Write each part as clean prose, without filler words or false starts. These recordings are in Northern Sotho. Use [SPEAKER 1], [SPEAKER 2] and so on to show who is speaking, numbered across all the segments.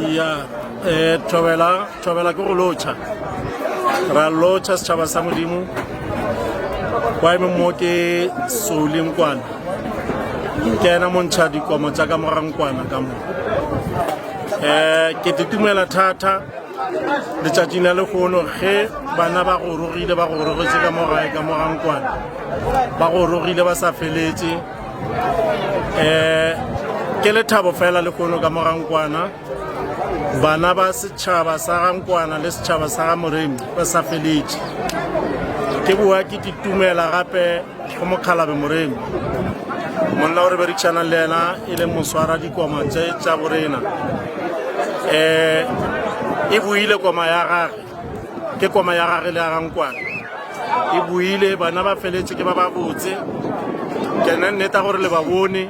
[SPEAKER 1] Ya, eh, thobela, thobela ke go lotšha. Ra lotšha setšhaba sa Modimo. Kwa eme mo ke Souli Nkwana. Ke ena montšha dikomo tša ka mo ga Nkwana ka mo. Eh, ke titumela thata letšatšing la lehono ge bana ba gorogile ba gorogetše ka mo gae ka mo ga Nkwana. Ba gorogile ba sa feletše. Eh, ke lethabo fela lehono ka mo ga Nkwana. Bana ba setšhaba sa ga Nkwana le setšhaba sa ga Moremi ba sa feletše. Ke boa ke titumela gape go Mokgalabe Moremi. Monna o re berekišanang le yena e leng moswara dikoma tše tša borena. Eh, e boile koma ya gage, ke koma ya gage le ya ga Nkwana. E boile, bana ba feletše ke ba ba botse. Ke na nneta gore le ba bone,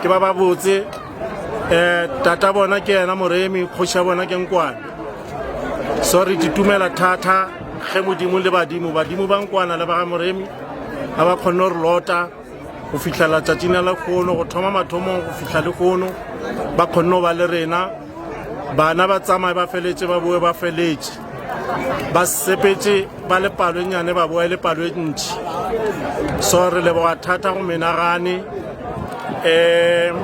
[SPEAKER 1] ke ba ba botse. Eh, tata bona ke yena Moremi, kgoši ya bona ke Nkwana. So re titumela thata ge Modimo le badimo, badimo ba Nkwana le ba ga Moremi ga ba kgonne go re lota go fihla letšatšing la lehono, go thoma mathomong go fihla lehono ba kgonne go ba le rena. Bana ba tsamaye ba feletše, ba boe ba feletše, ba sepetše ba le palo e nnyane, ba boa e le palo e ntši. So re leboga thata go menagane. Um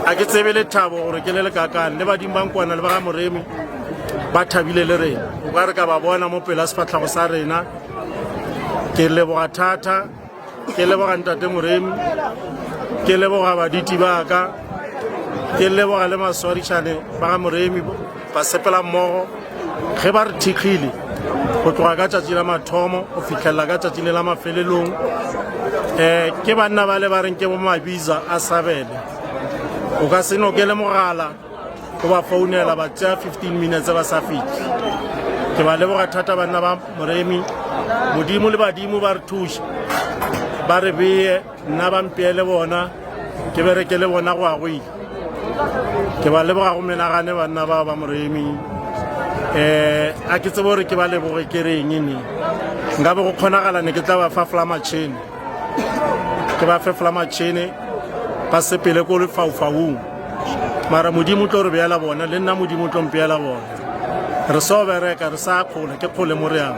[SPEAKER 1] a ke tsebe lethabo gore ke le le kakang, le badimo ba Nkwana le ba ga Moremi ba thabile le rena, o ka re ka ba bona mo pela sefatlhago sa rena. Ke leboga thata, ke leboga ntate Moremi, ke leboga baditi ba ka, ke leboga le maswarišane ba ga Moremi ba sepela mmogo ge ba re thekgile go tloga ka tšatši la mathomo go fihlelela ka tšatši le la mafelelong. Um ke banna ba le ba reng ke bo mabiza a sabele, o ka se nokele mogala o ba founela ba tšea 15 minutes ba sa fihle. Ke ba leboga thata banna ba Moremi, Modimo le badimo ba re thuše, ba re beye, nna ba mpeele bona, ke bereke le bona go ya go ile. Ke ba leboga go menagane banna bao ba Moremi. Um a ke tsebe gore ke ba leboge ke reng ne nka be go kgonagala ne ke tla ba fa flamatšhene, ke ba fe flamatšhene ba sepele ko lefaufaung, mara Modimo o tlo re beela bona, le nna Modimo o tlo mpeela bona. Re so bereka, re sa kgole, ke kgole mo re yang.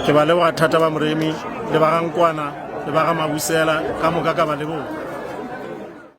[SPEAKER 1] Ke ba leboga thata ba Moremi le ba ga Nkwana le ba ga Mabusela ka moka, ka ba leboga.